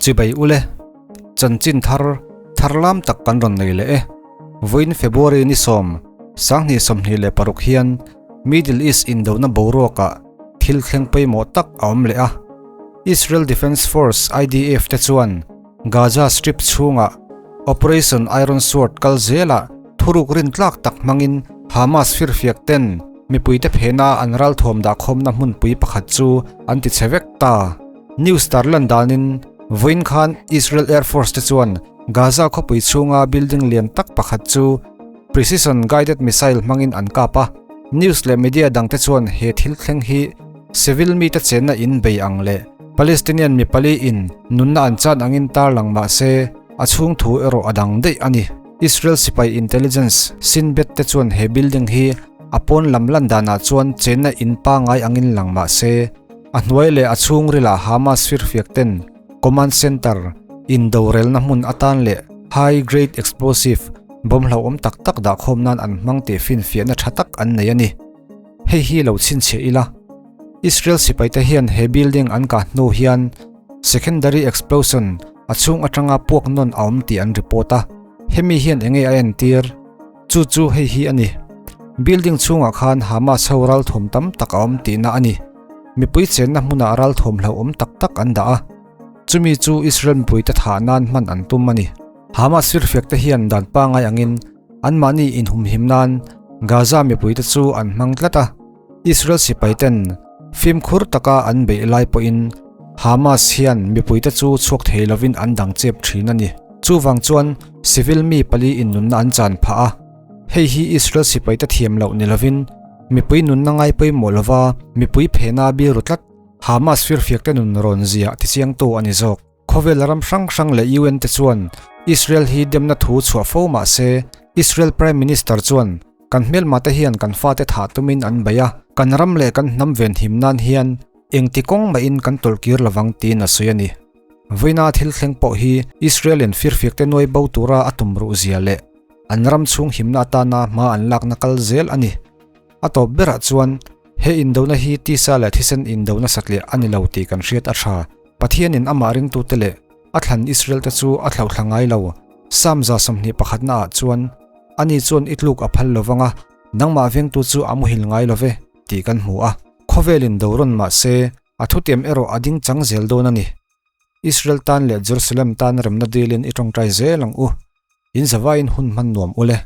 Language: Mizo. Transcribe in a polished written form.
Chibai ule, chanchin thar tharlam tak kan rawn nei leh e. Vawiin February ni sawm, 2026 hian Middle East indona boruakah thil thleng pawimawh tak a awm leh a. Israel Defense Force, IDF, te chuan Gaza Strip chhungah Operation Iron Sword kal zelah thuruk rintlak tak hmangin Hamas firfiak ten mipuite phena an ralthuam dahkhawmna hmunpui pakhat chu an tichhe vek ta. News tarlan danin vawiin khan Israel Air Force te chuan Gaza khawpui chhunga building lian tak pakhat chu precision guided missile hmangin an kap a. News leh media dangte chuan he thil thleng hi civil mite chenna in bei ang leh Palestinian mi pali in nunna an chan angin tarlang mah se a chhung thu erawh a dang daih a ni. Israel sipai intelligence Shin Bet te chuan he building hi a pawn lam lan danah chuan chenna in pangngai angin lang mah se A hnuai leh a chhungrilah Hamas firfiak ten Command Center indorelna hmun atan leh High Grade Explosive bomb hlauhawm tak tak dahkhawm nan an hmang tih finfiahna tha tak an nei a ni. Hei hi lo chhinchhiah ila, Israel sipaite hian he building an kah hnu hian Secondary Explosion a chhung atanga puak nawn a awm tih an report a, hemi hian enge a entir? Chu chu hei hi a ni. Building chhungah khan Hamas ho ralthawm tam tak a awm tihna a ni. Mipui chenna hmunah ralthawm hlauhawm tak tak an dah a. Chumi chu Israel mipuite thah nan hman an tum a ni. Hamas firfiak te hian dan pangngai angin anmahni inhumhim nan Gaza mipuite chu an hmang tlat a. Israel sipai ten fimkhur taka an beih lai pawhin Hamas hian mipuite chu chhuak thei lovin an dang chep thin a ni. Chuvang chuan civil mi pali innunna an chan phah a, hei hi Israel sipaite thiam loh ni lovin mipui nunna ngai pawimawh lova mipui phena biru tlat Hamas firfiakte nun rawn ziah tichiangtu a ni zawk. Khawvel ram hrang hrang leh UN te chuan Israel hi demna thu chhuah fo mah se Israel Prime Minister chuan kan hmelma te hian kan fate thah tumin an bei a, kan ram leh kan hnam venhim nan hian engti kawng mahin kan tawlhkir lovang tiin a sawi a ni. Vawiina thil thleng pawh hi Israel-in firfiakte nuai bo tura a tum ruh zia leh an ram chhung himna atana hma an lakna kal zel a ni. A tawp berah chuan he indona hi tisa leh thisen indona satliah a ni lo tih kan hriat a tha. Pathianin amah ringtute leh a thlan Israel-te chu a thlauhthla ngai lo. Psalm 21 naah chuan, Ani chuan i tluk a phal lo vang a, nangmah vengtu chu a muhil ngai lo ve, tih kan hmu a. Khawvelin do rawn mah se, A thutiam erawh a ding chang zel dawn a ni. Israel tan leh Jerusalem tan remna dilin i tawngtai zel ang u. In zavaiin hun hman nuam ule.